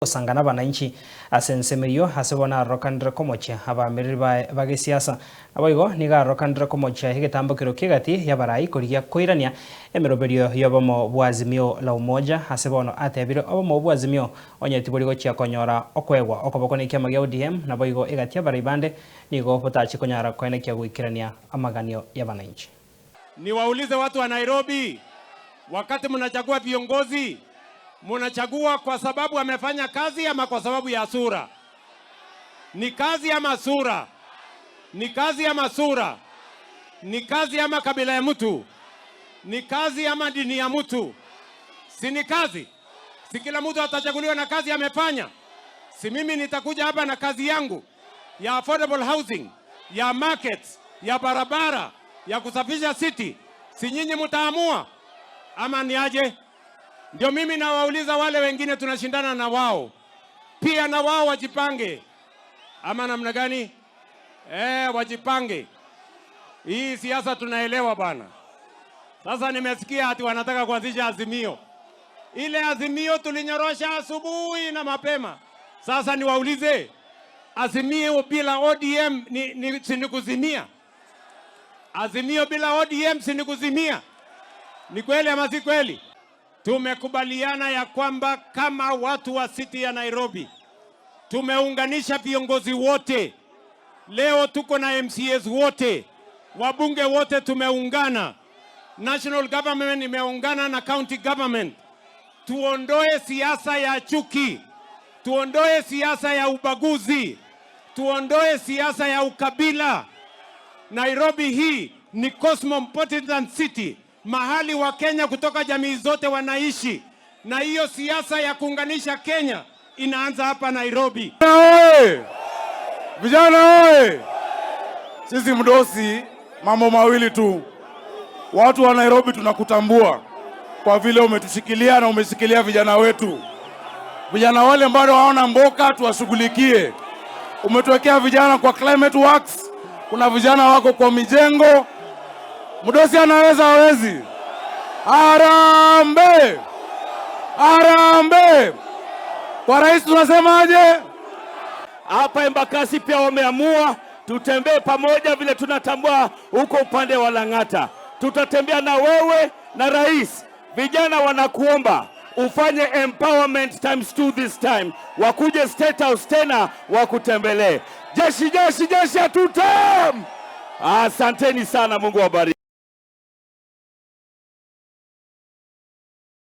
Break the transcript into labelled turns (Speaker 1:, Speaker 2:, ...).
Speaker 1: Gosanga nabananchi ase ensemo eyio ase bono arokanire komochia abaamereri baye ba gesiasa. Naboigo nigo arokanire komochia egetambokero ki'egati y'abarai korigia koirania emeroberio y'obomo bwa Azimio la Umoja ase bono atebire obomo bwa Azimio onye tibori gochia konyora okoegwa okoboko nekiama gia ODM naboigo egati y'abarai bande nigo botachi konyara koenekia goikerania amaganio y'abananchi.
Speaker 2: Niwaulize watu wa Nairobi, wakati mnachagua viongozi, mnachagua kwa sababu amefanya kazi ama kwa sababu ya sura? Ni kazi ama sura? Ni kazi ama sura? Ni kazi ama kabila ya mtu? Ni kazi ama dini ya mtu? Si ni kazi? Si kila mtu atachaguliwa na kazi amefanya? Si mimi nitakuja hapa na kazi yangu ya affordable housing, ya markets, ya barabara, ya kusafisha city? Si nyinyi mtaamua ama ni aje? Ndio mimi nawauliza wale wengine tunashindana na wao pia, na wao wajipange ama namna gani? Wajipange. Hii siasa tunaelewa bwana. Sasa nimesikia ati wanataka kuanzisha Azimio. Ile Azimio tulinyorosha asubuhi na mapema. Sasa niwaulize, Azimio bila ODM ni si ni kuzimia? Azimio bila ODM si ni kuzimia? Ni kweli ama si kweli? Tumekubaliana ya kwamba kama watu wa city ya Nairobi tumeunganisha viongozi wote. Leo tuko na MCAs wote, wabunge wote tumeungana, national government imeungana na county government. Tuondoe siasa ya chuki, tuondoe siasa ya ubaguzi, tuondoe siasa ya ukabila. Nairobi hii ni cosmopolitan city, mahali Wakenya kutoka jamii zote wanaishi, na hiyo siasa ya kuunganisha Kenya inaanza hapa Nairobi.
Speaker 3: Oye! Vijana oye! Sisi mdosi, mambo mawili tu. Watu wa Nairobi tunakutambua kwa vile umetushikilia na umeshikilia vijana wetu. Vijana wale ambao hawana mboka tuwashughulikie. Umetuwekea vijana kwa climate works, kuna vijana wako kwa mijengo. Mdosi anaweza hawezi? Harambee! Harambee! Kwa rais tunasemaje?
Speaker 4: Hapa Embakasi pia wameamua tutembee pamoja, vile tunatambua huko upande wa Lang'ata. Tutatembea na wewe na rais. Vijana wanakuomba ufanye empowerment times two this time, wakuje State House tena wakutembelee. Jeshi, jeshi, jeshi, hatutam! Asanteni sana, Mungu awabariki.